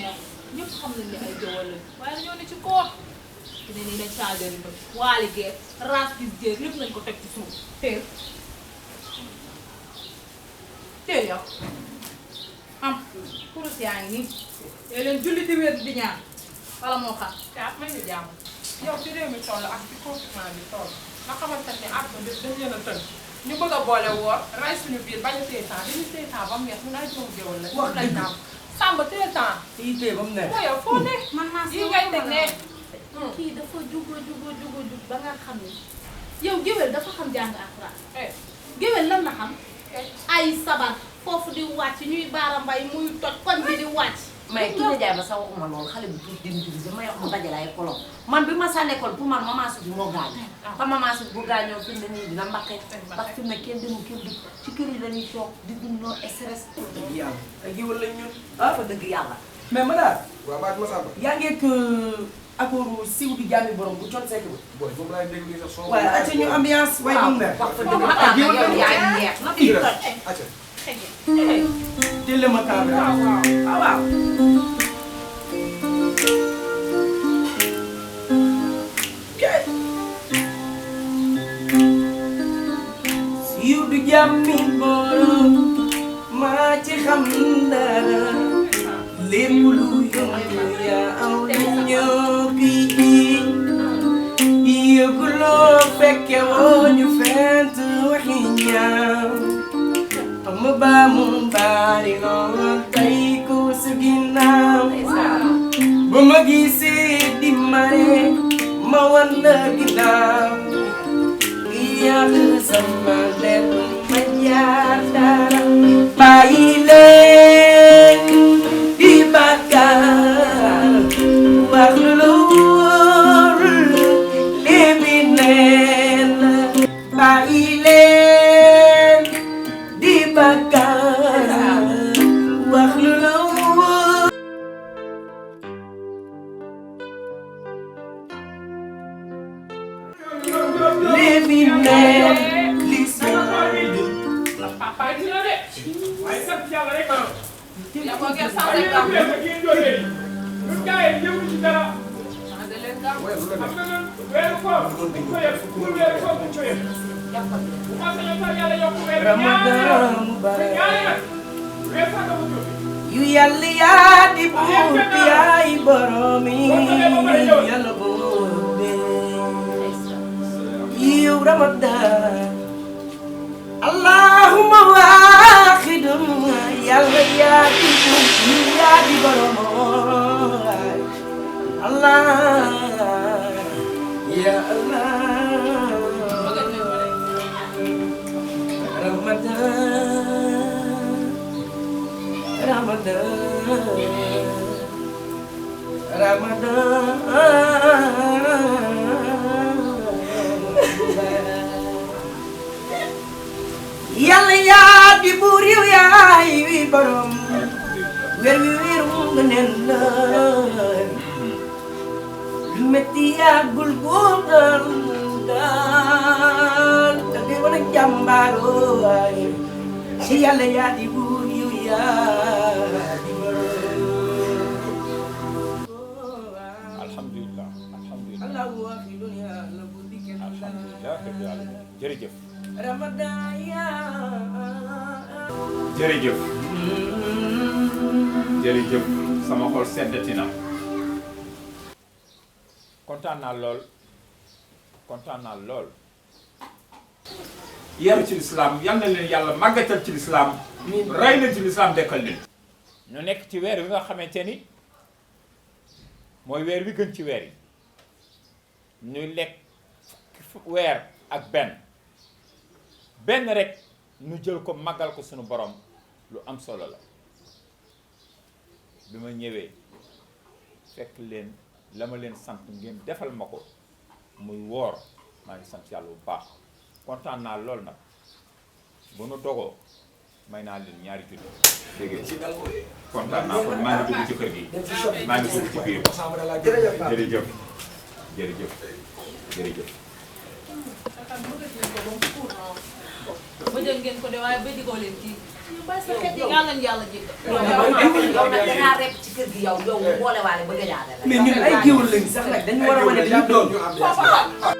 mais ñëpp xam nañ ne ay jowal lañ waaye dañoo ne ci koor dina ni nañ changé li ba waali geer race bis geer lépp nañ ko teg ci suuf teel teel yow am kurus yaa ngi nii yooyu leen julli di wér di ñaan wala moo xam ah may nga jàmm yow ci réew mi toll ak ci confinement bi toll nga xamante ne àdduna bi dañ leen a tënk ñu bëgg a boole woor ray suñu biir bañ a téye temps dañuy téye temps ba mu neex ñu ngay jox géwal la. wax dëgg naam Samba téye temps. yi téye ba mu neex. yow foo ne. man naa yi ngay teg ne. kii dafa jug ba nga xam ne yow géwél dafa xam jàng alxuraan géwél lan la xam ay sabar foofu di wàcc ñuy baara mbay muy toj koñ bi di wàcc mais ki la jaay ba sax waxuma loolu xale bu tuuti di utiliser may wax mu dajale ay kolom man bi ma sànni école pour man maman Soudi moo gaañ. xam maman Soudi bu gaañoo fi mu ne nii dina mbaqee. parce que fi mu ne kenn demul kenn dugg ci kër yi dañuy toog di dund noo stress. dëgg yàlla ay géwël lañ ñun. ah fa dëgg yàlla. mais ma daal. waaw maa ngi Masamba. yaa ngi ak accord siw di jàmmi borom bu con sekk ba. booy moom laay déglu nii sax soo. waaye acca ñu ambiance. waaye bu mu neex. wax fa dëgg ma tax yow yaa ngi neex na fii toj. acca. teel ma table. waaw waaw. siw di jàmmi borom maa ci xam dara lépp lu yëngu yaa aw ñoo bii yëguloo fekke woo ñu fent waxi ñaaw am baa mu bari lool tey ko sa ginnaaw ba ma gisee di mare ma wan la ginnaaw yàq sama lépp ma jaar dara bàyyi leen di bàkkaar wax lu wóor léegi neen bàyyi leen di bàkkaar wax lu wóor léegi neen li papa yi dina de. waaye sant yàlla rek ah. yaa ko gën sant waaye rek yéen a ngi jógee ñun gars yi yëngu ci dara. changé leen gaaw. xam nga ñun weeru koor duñ ko yëg pour weeru koor duñ ko yëg. bu ma sañoon sax yàlla yokk weeru Ramadan mubarak ñaari nag weer sax dafa jóge. yu yàlla yaa di buur bi yaay borom yi yàlla buur bi yiw Ramadan allahumma waaxidun yàlla yaa di buur bi yaa di borom Allah ya Allah yàlla yaa di buur yow yaay wi borom weer wi weeru nga nen la lu metti yàggul boo daal te di wane jàmbaaro waaye si yàlla yaa di buur yow yaa di borom alhamdulilah alhamdulilah allahu waahidun yàlla bu dikkee alhamdulilah rabbil alamin jërëjëf Ramadan jërëjëf jërëjëf sama xol seddati na kontaan naa lool yaru ci lislaam yal na leen yàlla màggatal ci lislaam rey leen ci lislaam dekkal leen ñu nekk ci weer wi nga xamante ni mooy weer wi gën ci weer yi ñuy lekk weer ak benn rek ñu jël ko màggal ko sunu borom lu am solo la bi ma ñëwee fekk leen la ma leen sant ngeen defal ma ko muy woor maa ngi sant yàlla bu baax kontaan naa lool nag bu nu dogoo may naa leen ñaari junni dégg nga kontaan naa kon maa ngi dugg ci kër gi maa ngi dugg ci biir jërëjëf jërëjëf jërëjëf ba jël ngeen ko de waaye ba digoo leen kii yow bàyyi sa xeet yi yàlla nañu yàlla jéggal. yow nag dangaa rep ci kër gi yow boole waale bëgg a jaale la. mais ñun ay géwël lañ sax nag dañu war a wane dañu doon.